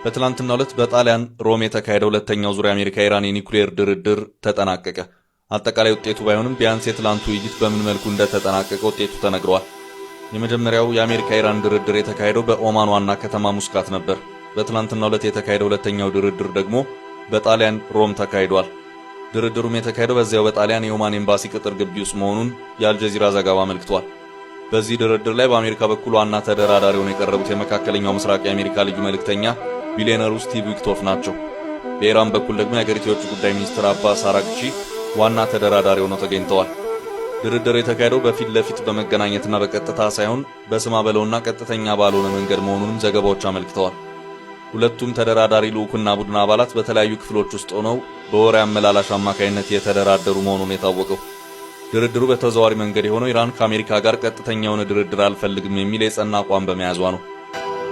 በትላንትናው ዕለት በጣሊያን ሮም የተካሄደው ሁለተኛው ዙር የአሜሪካ ኢራን የኒውክሌር ድርድር ተጠናቀቀ። አጠቃላይ ውጤቱ ባይሆንም ቢያንስ የትላንቱ ውይይት በምን መልኩ እንደተጠናቀቀ ውጤቱ ተነግሯል። የመጀመሪያው የአሜሪካ ኢራን ድርድር የተካሄደው በኦማን ዋና ከተማ ሙስካት ነበር። በትላንትናው ዕለት የተካሄደው ሁለተኛው ድርድር ደግሞ በጣሊያን ሮም ተካሂዷል። ድርድሩም የተካሄደው በዚያው በጣሊያን የኦማን ኤምባሲ ቅጥር ግቢ ውስጥ መሆኑን የአልጀዚራ ዘገባ አመልክቷል። በዚህ ድርድር ላይ በአሜሪካ በኩል ዋና ተደራዳሪ ሆነው የቀረቡት የመካከለኛው ምስራቅ የአሜሪካ ልዩ መልእክተኛ ቢሊዮነሩ ስቲቭ ዊትኮፍ ናቸው። በኢራን በኩል ደግሞ የአገሪቱ የውጭ ጉዳይ ሚኒስትር አባስ አራግቺ ዋና ተደራዳሪ ሆነው ተገኝተዋል። ድርድር የተካሄደው በፊት ለፊት በመገናኘትና በቀጥታ ሳይሆን በስማ በለውና ቀጥተኛ ባልሆነ መንገድ መሆኑንም ዘገባዎች አመልክተዋል። ሁለቱም ተደራዳሪ ልዑክና ቡድን አባላት በተለያዩ ክፍሎች ውስጥ ሆነው በወሬ አመላላሽ አማካይነት የተደራደሩ መሆኑን የታወቀው ድርድሩ በተዘዋዋሪ መንገድ የሆነው ኢራን ከአሜሪካ ጋር ቀጥተኛ የሆነ ድርድር አልፈልግም የሚል የጸና አቋም በመያዟ ነው።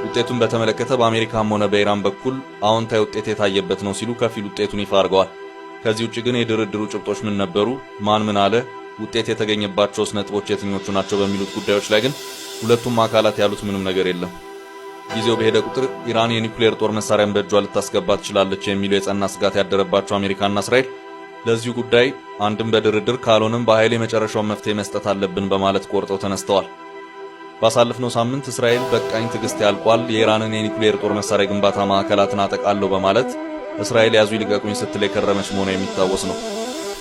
ውጤቱን በተመለከተ በአሜሪካም ሆነ በኢራን በኩል አዎንታዊ ውጤት የታየበት ነው ሲሉ ከፊል ውጤቱን ይፋ አድርገዋል። ከዚህ ውጭ ግን የድርድሩ ጭብጦች ምን ነበሩ፣ ማን ምን አለ፣ ውጤት የተገኘባቸውስ ነጥቦች የትኞቹ ናቸው በሚሉት ጉዳዮች ላይ ግን ሁለቱም አካላት ያሉት ምንም ነገር የለም። ጊዜው በሄደ ቁጥር ኢራን የኒውክሌር ጦር መሳሪያን በእጇ ልታስገባ ትችላለች የሚለው የጸና ስጋት ያደረባቸው አሜሪካና እስራኤል ለዚሁ ጉዳይ አንድም በድርድር ካልሆነም በኃይል የመጨረሻውን መፍትሄ መስጠት አለብን በማለት ቆርጠው ተነስተዋል። ባሳለፍነው ሳምንት እስራኤል በቃኝ፣ ትዕግስት ያልቋል፣ የኢራንን የኒውክሌር ጦር መሳሪያ ግንባታ ማዕከላትን አጠቃለሁ በማለት እስራኤል ያዙ ይልቀቁኝ ስትል የከረመች መሆኗ የሚታወስ ነው።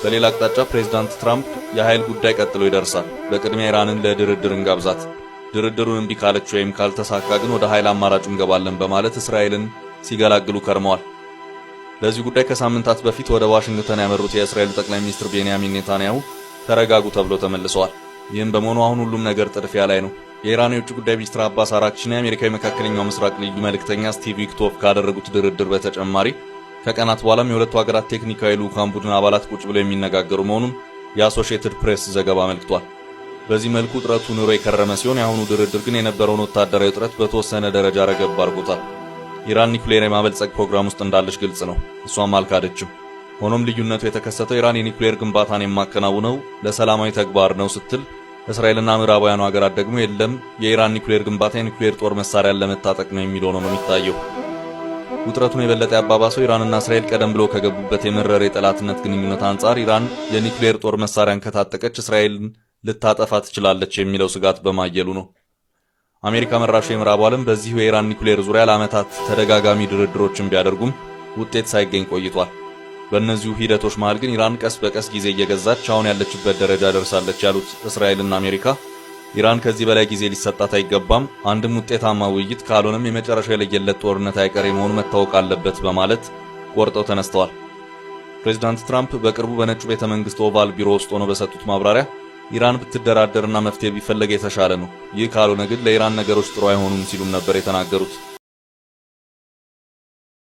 በሌላ አቅጣጫ ፕሬዝዳንት ትራምፕ የኃይል ጉዳይ ቀጥሎ ይደርሳል፣ በቅድሚያ ኢራንን ለድርድር እንጋብዛት፣ ድርድሩን እምቢ ካለች ወይም ካልተሳካ ግን ወደ ኃይል አማራጩ እንገባለን በማለት እስራኤልን ሲገላግሉ ከርመዋል። ለዚህ ጉዳይ ከሳምንታት በፊት ወደ ዋሽንግተን ያመሩት የእስራኤሉ ጠቅላይ ሚኒስትር ቤንያሚን ኔታንያሁ ተረጋጉ ተብሎ ተመልሰዋል። ይህም በመሆኑ አሁን ሁሉም ነገር ጥድፊያ ላይ ነው። የኢራን የውጭ ጉዳይ ሚኒስትር አባስ አራግቺና የአሜሪካ የመካከለኛው ምስራቅ ልዩ መልእክተኛ ስቲቭ ዊትኮፍ ካደረጉት ድርድር በተጨማሪ ከቀናት በኋላም የሁለቱ ሀገራት ቴክኒካዊ ልዑካን ቡድን አባላት ቁጭ ብለው የሚነጋገሩ መሆኑን የአሶሺየትድ ፕሬስ ዘገባ አመልክቷል። በዚህ መልኩ ውጥረቱ ኑሮ የከረመ ሲሆን የአሁኑ ድርድር ግን የነበረውን ወታደራዊ ውጥረት በተወሰነ ደረጃ ረገብ አድርጎታል። ኢራን ኒውክሌር የማበልጸግ ፕሮግራም ውስጥ እንዳለች ግልጽ ነው፣ እሷም አልካደችም። ሆኖም ልዩነቱ የተከሰተው ኢራን የኒውክሌር ግንባታን የማከናውነው ለሰላማዊ ተግባር ነው ስትል፣ እስራኤልና ምዕራባውያኑ ሀገራት ደግሞ የለም፣ የኢራን ኒውክሌር ግንባታ የኒውክሌር ጦር መሳሪያን ለመታጠቅ ነው የሚለው ነው የሚታየው። ውጥረቱን የበለጠ ያባባሰው ኢራንና እስራኤል ቀደም ብሎ ከገቡበት የመረረ የጠላትነት ግንኙነት አንጻር ኢራን የኒውክሌር ጦር መሳሪያን ከታጠቀች እስራኤልን ልታጠፋ ትችላለች የሚለው ስጋት በማየሉ ነው። አሜሪካ መራሹ የምዕራቡ ዓለም በዚሁ የኢራን ኒውክሌር ዙሪያ ለዓመታት ተደጋጋሚ ድርድሮችን ቢያደርጉም ውጤት ሳይገኝ ቆይቷል። በእነዚሁ ሂደቶች መሃል ግን ኢራን ቀስ በቀስ ጊዜ እየገዛች አሁን ያለችበት ደረጃ ደርሳለች ያሉት እስራኤልና አሜሪካ ኢራን ከዚህ በላይ ጊዜ ሊሰጣት አይገባም፣ አንድም ውጤታማ ውይይት ካልሆነም የመጨረሻው የለየለት ጦርነት አይቀሬ መሆኑ መታወቅ አለበት በማለት ቆርጠው ተነስተዋል። ፕሬዚዳንት ትራምፕ በቅርቡ በነጩ ቤተ መንግስት ኦቫል ቢሮ ውስጥ ሆነው በሰጡት ማብራሪያ ኢራን ብትደራደርና መፍትሄ ቢፈለግ የተሻለ ነው፣ ይህ ካልሆነ ግን ለኢራን ነገሮች ጥሩ አይሆኑም ሲሉም ነበር የተናገሩት።